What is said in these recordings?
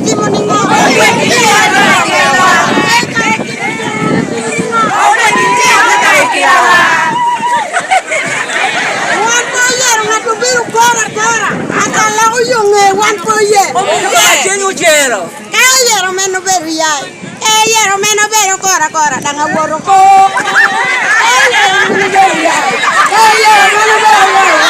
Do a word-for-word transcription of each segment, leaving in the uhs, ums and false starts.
Timo niŋo? Wan pe oyero ŋat obedo koro akora, aka loko yo ŋe, wan pe oye. Omuto ka cen ocero. Ka oyero men obedo ya, ka oyero men obedo koro akora, daŋ awot oko. Ka oyero men obedo ya, ka oyero men obedo ya.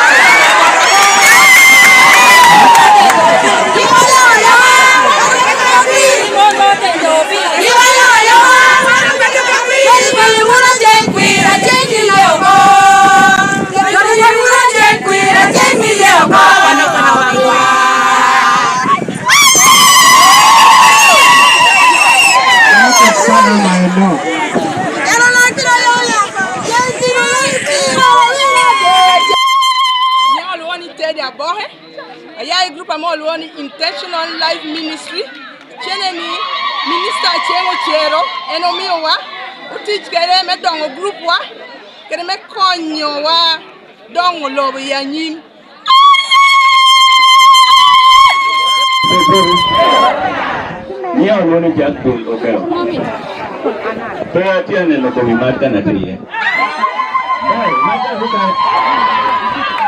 Niaŋ olwoŋo ni Teddy Aboke, aya i gurup ame olwoŋo ni Intentional Life Ministry. Cene ni, Minista Aceng Ocero en omiowa otic kede me doŋo gurupwa, kede me konyowa doŋo lobo i anyim. Niaŋ olwoŋo ni Jack Bull Okelo. Pe atye aneno komi mat kan atye iye. Ber, mat kan atye iye.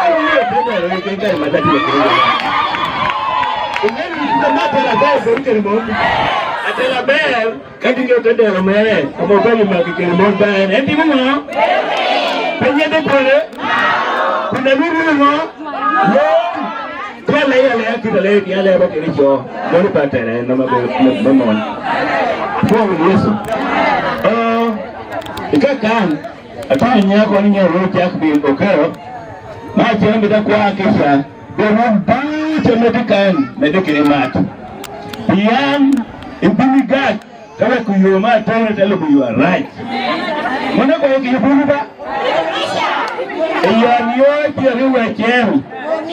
Ero ŋeo pe ber, en keken mat atye iye. Ingen ni kite mat en atye iye kede mon. Atela ber, ka tye kede te dero mere, ame obedo i maki kede mon ba en. En timo ŋo? Pe nyede pole? Kun amiru ŋo? Lom. Tye alei alea kite alei, tye alea ba kede co. Mano pa tere, en ame be, me, me mon. Apwoŋo Yecu. Oh, i ka kan, atye i nyako ni nyaro Jack Bill Okero. Ma acel mito akwa kica, dok wun ducu ame tye kan, medde kede mat. Pien ibino i gak, ka weko yo me ateni te lubo yo arac. Mano kono gin bulu ba? I yo aryo i pyeraryo acel,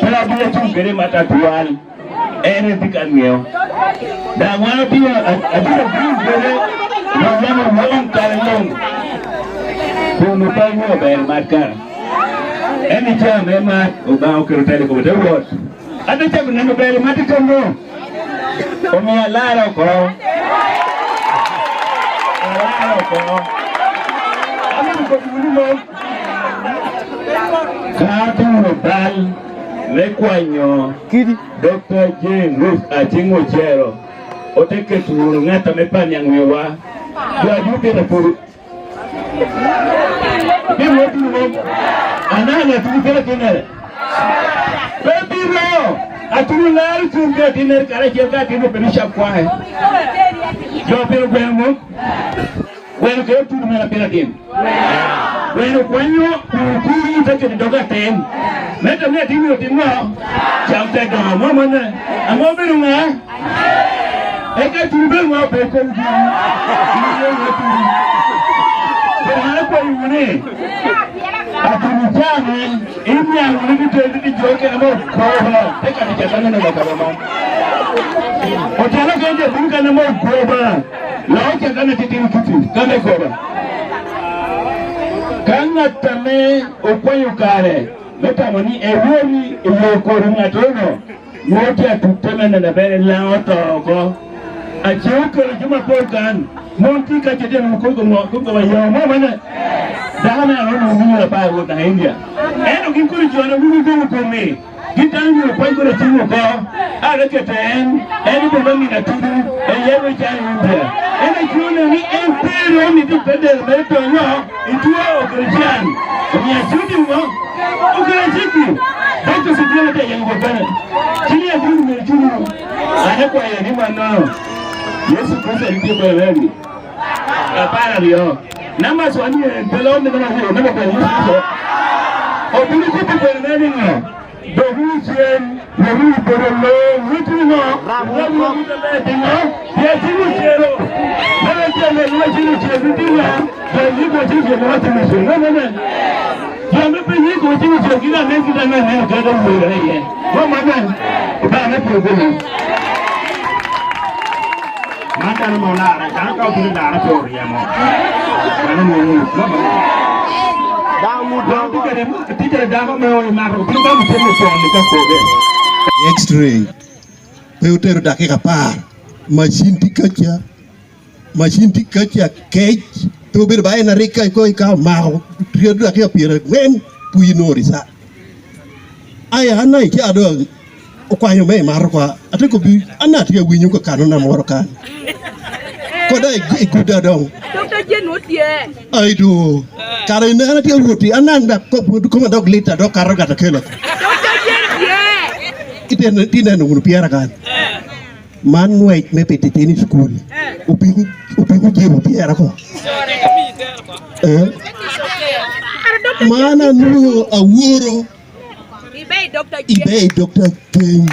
pe abino cuŋ kede mat atwal. En etye ka ŋeo. Daŋ wan otye a-, atye abino kede lwak yam olwoŋ kare luŋ. Kun ope ŋeo ber mat kara. En i caa me mat, Obaŋa oketo tela i kome te wot. Ate cako neno ber i mat i kano. Omio alarre oko. Alarre oko. Amito kobbi wunu mom. Ka atye wunu bal me kwanyo Doctor Jane Ruth Aceng Ocero, ote keto wunu ŋat ame pe aniaŋ wiwa. Jo a Jupiter pwod Bino wot wunu mom. Anani atuno kede atinnere. Pe bino. Atuno laro cuny kede atinnere karacel ka atino kede cap kwae. Jo piny ogweno mom. Gweno kede otuno mere piny atin. Gweno kwanyo okuri te kede dog atin. Me to me atin otin ŋo? Cam te dongo. Mo mane? Ame obedo ŋa? Eka tun bed ŋo pe kom gin? Gin ye ŋo tun? Kara an akwayo wunu ni, atun icane, iniaŋ wunu ni teni ni jo kene mo okoba, te kati Catan oneno kaba man. Otelo kene je bino kene mo okoba, loo Catan atitino tutu, kame koba. Ka ŋat ame okwanyo kare, me tamo ni erwori i yo kor ŋattono, Nwoŋo tye atutte me neno aber, Elaŋo oto oko. Ace okelo jo mapol kan, mon tye ka cito i ŋo, kogo ŋo, kogo wa yo mo mene. Dako me Arona owinyo apar wot naka India. Ento gin kono jo-nu wun ogomo kome, gin dano myero opwony kono acung oko. A te keto en, en obedo amin atudu, en yero i can i India. En acwone ni en pe rom i duk te dero mere donyo. Itwoo Kricitian, omio acudi ŋo? Okelo cik-ki. Dok Yecu tye te yenyo jo bene. Cini abiro myero icud wunu. An akwayo ni mannono. Yecu Kricito en tye bene me wi apar aryo. Namba cwan ni en pe loo me namba aryo, namba kwano Yecu Kricito. Obino kobbi bene me niŋo? Dok wunu cen, wek wunu bedo luŋ, wek wunu ŋo? Rab wunu kop. Rab wunu kop. Pien cen ocero. Mano tye ame lwak cen ocero, wun tye ŋo? Jo yiko cen ocero, lwak cen ocero. No, no, no. Jo ame pe yiko cen ocero, gin ame gin ame neno kede owerre iye. Mo man, man. Obaŋa me pwod kome. Man dano ma olarre, dano ka obino larre pe oryemo. Dano nwoŋo ŋut. Dano nwoŋo ŋut. Dano tye kede, tye kede dako me oi mato, obino gamo cen me cwon-ni ka kobe. X-ray. Pe otero dakika apar. Macin tye kaca, macin tye kaca kec, pe obedo ba en arik ka iko ika omako, tye dok i pyerangwen, pwod inwoŋo rica. Aya, an daŋ ica doŋ okwanyo me imato kwa, ate kobbi, an daŋ atye awinyo kakano na moro kan. Koda i, i guda doŋ. Dokta Jane wot tye. Ai do, kara in an atye awot i, an daŋ dak kop, koma dok lit a dok kato gat akelo. Dokta Jane tye. Ite, ite neno wunu pyera kan. Man ngwec me pito itino i cukul. Opiko, opiko jebo pyera ko. Eh? Man anwoŋo aworo. Ibe i dokta Jane. Ibe i dokta Jane.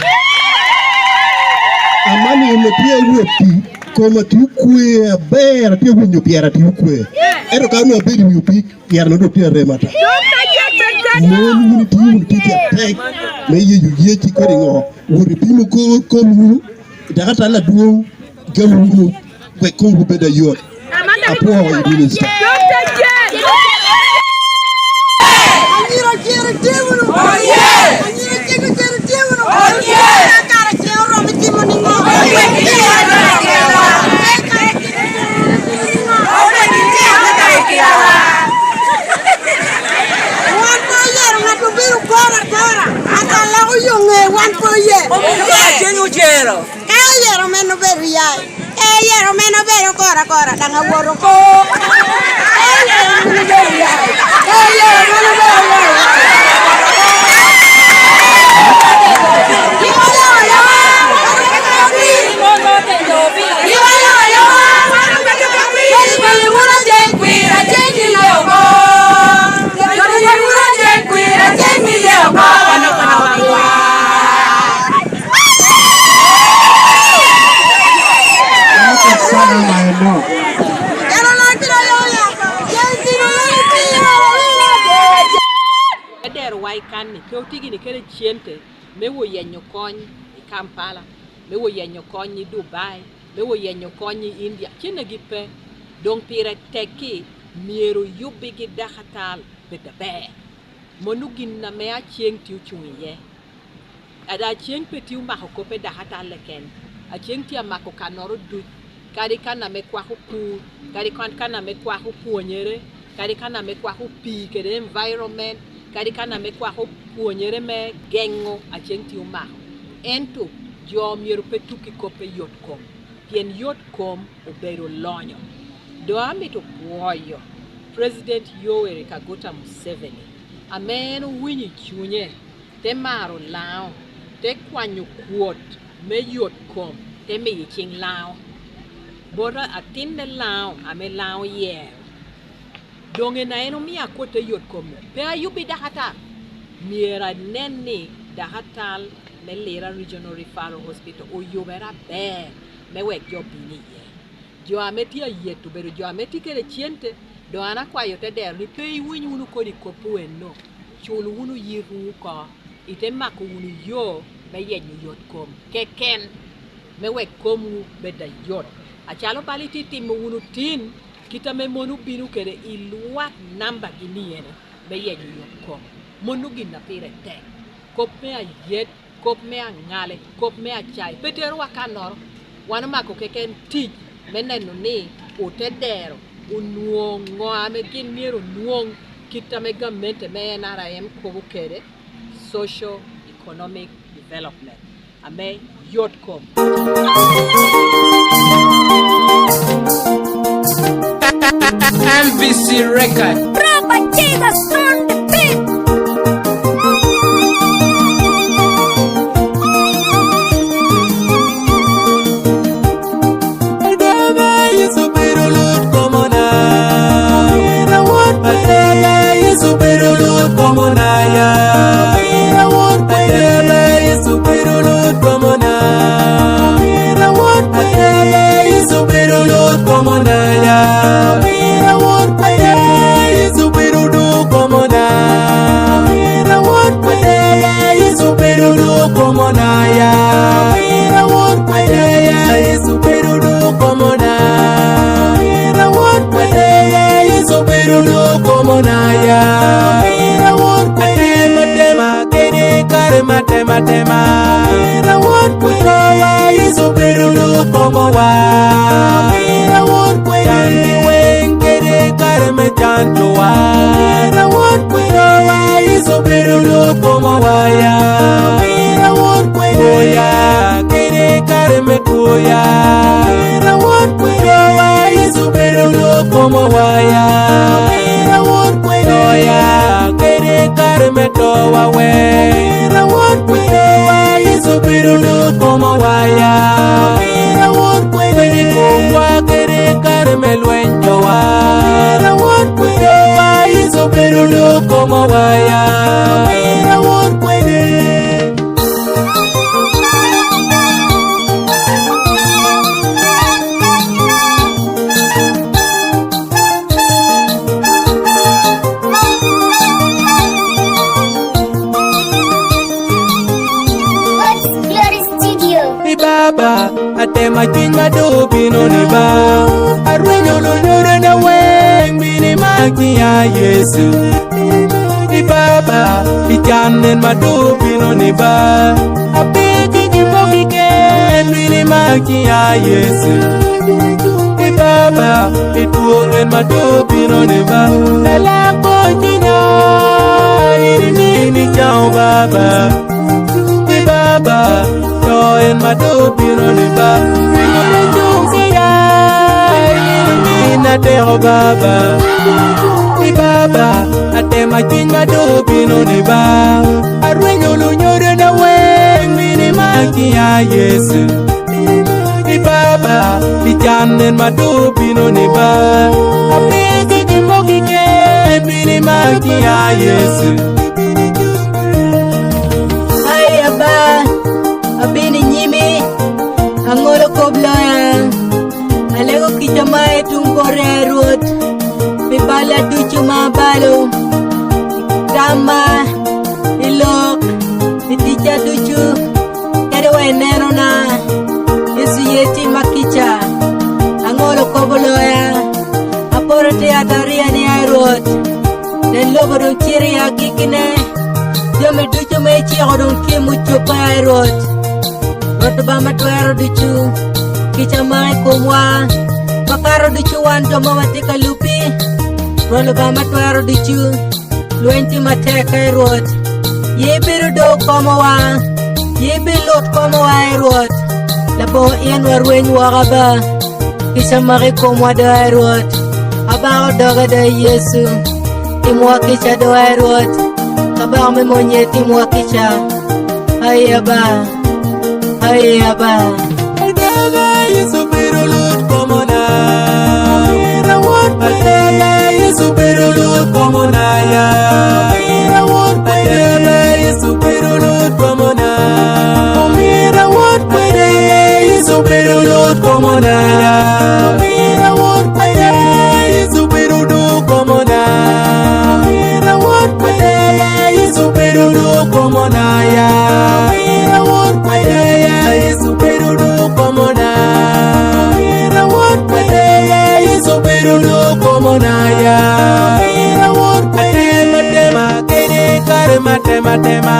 Aman en atye awot i koma tye okwe aber, atye awinyo pyera tye okwe. Ento ka onwoŋo abedo i wi opik, pyera nwoŋo dok tye arem ata. Dokta Jane. Mon wun itye wunu tic atek me yeyo yeci kodi ŋo? Wot ipimo kor komwu. Dakatal adwoŋ, gamo wunu, wek komwu bed ayot. Apwoo i minista. Anyira Jere tye wunu. Anyira Cego Jere tye wunu. Kara ce oromo timo niŋo? Wan pe oyero ŋat obedo goro agora, ata loko yo ŋe, wan pe oye. Omugo aceny ocero. Ka oyero men obedo ya, ka oyero men obedo kora kora, daŋ awot oko. Ka oyero men obedo ya, ka oyero men obedo ya. Eno na kira yo ya. Eno na kira yo ya. Eno na kira yo ya. Edero wa i kan-ni, pe otye gini kede cente me wo yenyo kony i Kampala, me wo yenyo kony i Dubai, me wo yenyo kony i India. Cennegi pe. Doŋ pire tek-ki, myero oyubbigi dakatal bed aber. Mano gin ame Aceng tye ocuŋ iye. Ada, Aceng pe tye omako kop i dakatal keken. Aceng tye amako kannoro duc, kadi kan ame kwako pur, kadi kan, kan ame kwako pwonyere, kadi kan ame kwako pii kede environment, kadi kan ame kwako pwonyere me geŋo, Aceng tye omako. Ento jo myero pe tuk i kop me yot kom, pien yot kom obedo lonyo. Doŋ amito pwoyo President Yoweri Kaguta Museveni, ame en owinyo i cunye, te maro Laŋo, te kwanyo kwot me yot kom, te miyo i ciŋ Laŋo bot atinne Laŋo ame Laŋo yero. Doŋ en a en omio akwotte yot kom-mi, pe ayubbi dakatal. Myero anen ni dakatal me Lira Regional Referral Hospital oyubere aber me wek jo obin iye. Jo ame tye ayet obedo jo ame tye kede cente, doŋ an akwayo te dero ni pe iwiny wunu kodi kop eno, cul wunu yitwu oko, ite mako wunu yo me yenyo yot kom keken, me wek komwu bed ayot. Acalo bala itye timo wunu tin, kit ame mon obino kede, ilwak nambagi ni ene me yenyo yot kom. Mano gin a pire tek. Kop me ayet, kop me aŋale, kop me acayi pe terowa kannoro. Wan omako keken tic me neno ni otedero onwoŋo ŋo ame gin myero onwoŋ, kit ame gamente me N R M kobo kede, socio economic development, ame yot kom. M V C Record. Proper Jesus on the beat. kare me towa we. Omira wot kwede, Yecu bedo lwot komowa ya. Omira wot kwede, i komwa kede i kare me lweny jowa. Omira wot kwede, Yecu bedo lwot komowa ya. Omira wot kwede. God's Glory Studio. I Baba, atema cwiny ma doŋ obino ni ba. Arwenyo lunyodona weŋ bini maki ya Yecu. I Baba, i can en ma doŋ obino ni ba. Ape ki gin moko keken bini maki ya Yecu. I Baba, i dwoŋ en ma doŋ obino ni ba. Ela kony cwinya, in, in, in icaŋo Baba. I Baba, to en ma doŋ obino ni ba. Ela cuŋ ki ya, in, in ateko Baba. I Baba, atema cwiny ma doŋ obino ni ba. Arwenyo lunyodona weŋ bini maki ya Yecu. I Baba, i can en ma doŋ obino ni ba. Ape ki gin moko keken bini maki ya Yecu. Ai Aba, abino i nyimi, aŋolo kop loya, alego kica ma i tuŋ bote, ai Rwot, pi balla ducu ma abalo, i tamma, i lok, i ticca ducu, kede wa i nenona. Yecu ye timma kica, aŋolo kop loya, aporo tye i ataria ni, ai Rwot, nen lobo doŋ cito i agikkine, jami ducu me iciko doŋ tye mucobbe, ai Rwot. Rwot Obaŋa ma twero ducu, kica mak i komwa, makato ducu wan jo ma watye ka lubbi. Rwot Obaŋa ma twero ducu, lweny tye matek, ai Rwot. Ye bedo do komowa, ye bed lut komowa, ai Rwot. Laboŋo in wa rweny woko aba, kica mak i komwa do, ai Rwot. Abako doga do, ai Yecu, timwa kica do, ai Rwot. Abako me monye, timwa kica. Ai Aba, ai Aba. Adaga Yecu bedo lut komona. Omira wot kwede. Adaga Yecu bedo lut komona ya. Omira wot kwede. Adaga Yecu bedo lut komona. Omira wot kwede. Yecu bedo lut komona ya. Omira wot kwede. Yecu bedo lut komona. Omira wot kwede. Yecu bedo lut komona ya. Omira wot kwede. Yecu bedo lut komona. Omira wot kwede. Yecu bedo lut komona ya. Omira wot kwede. Atema tema kede kare ma tema tema.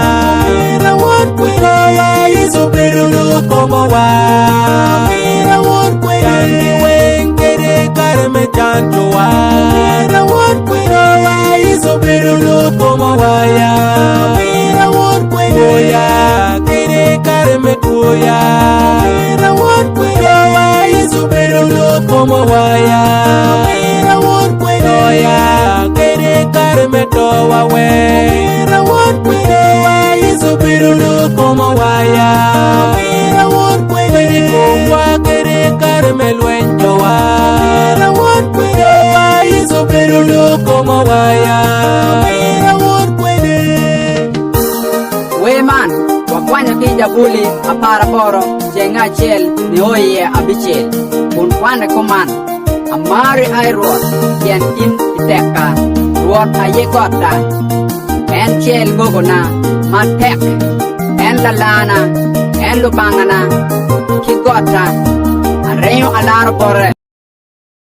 Omira wot kwede. Yecu bedo lut komowa. Omira wot kwede. Can gi weŋ kede kare me candowa. Omira wot kwede. Yecu bedo lut komowa ya. Omira wot kwede. Twoya kede kare me twoya. Omira wot kwede. Yecu bedo lut komowa ya. Omira wot kwede. Toya kede kare me towa we. Omira wot kwede. Yecu bedo lut komowa ya. Omira wot kwede. Kede komwa kede kare me lweny jowa. Omira wot kwede. Yecu bedo lut komowa ya. Omira wot kwede. Wer man wakwanyo ki i Jabuli apar aboro, ceng acel nio iye abicel, kun kwane kuman: "Amari, ai Rwot, pien yin i tekka, Rwot a ye gotta. En ce lwogona matek, en Lalana, en Lubaŋana, ki gotta, arinyo alaro bote."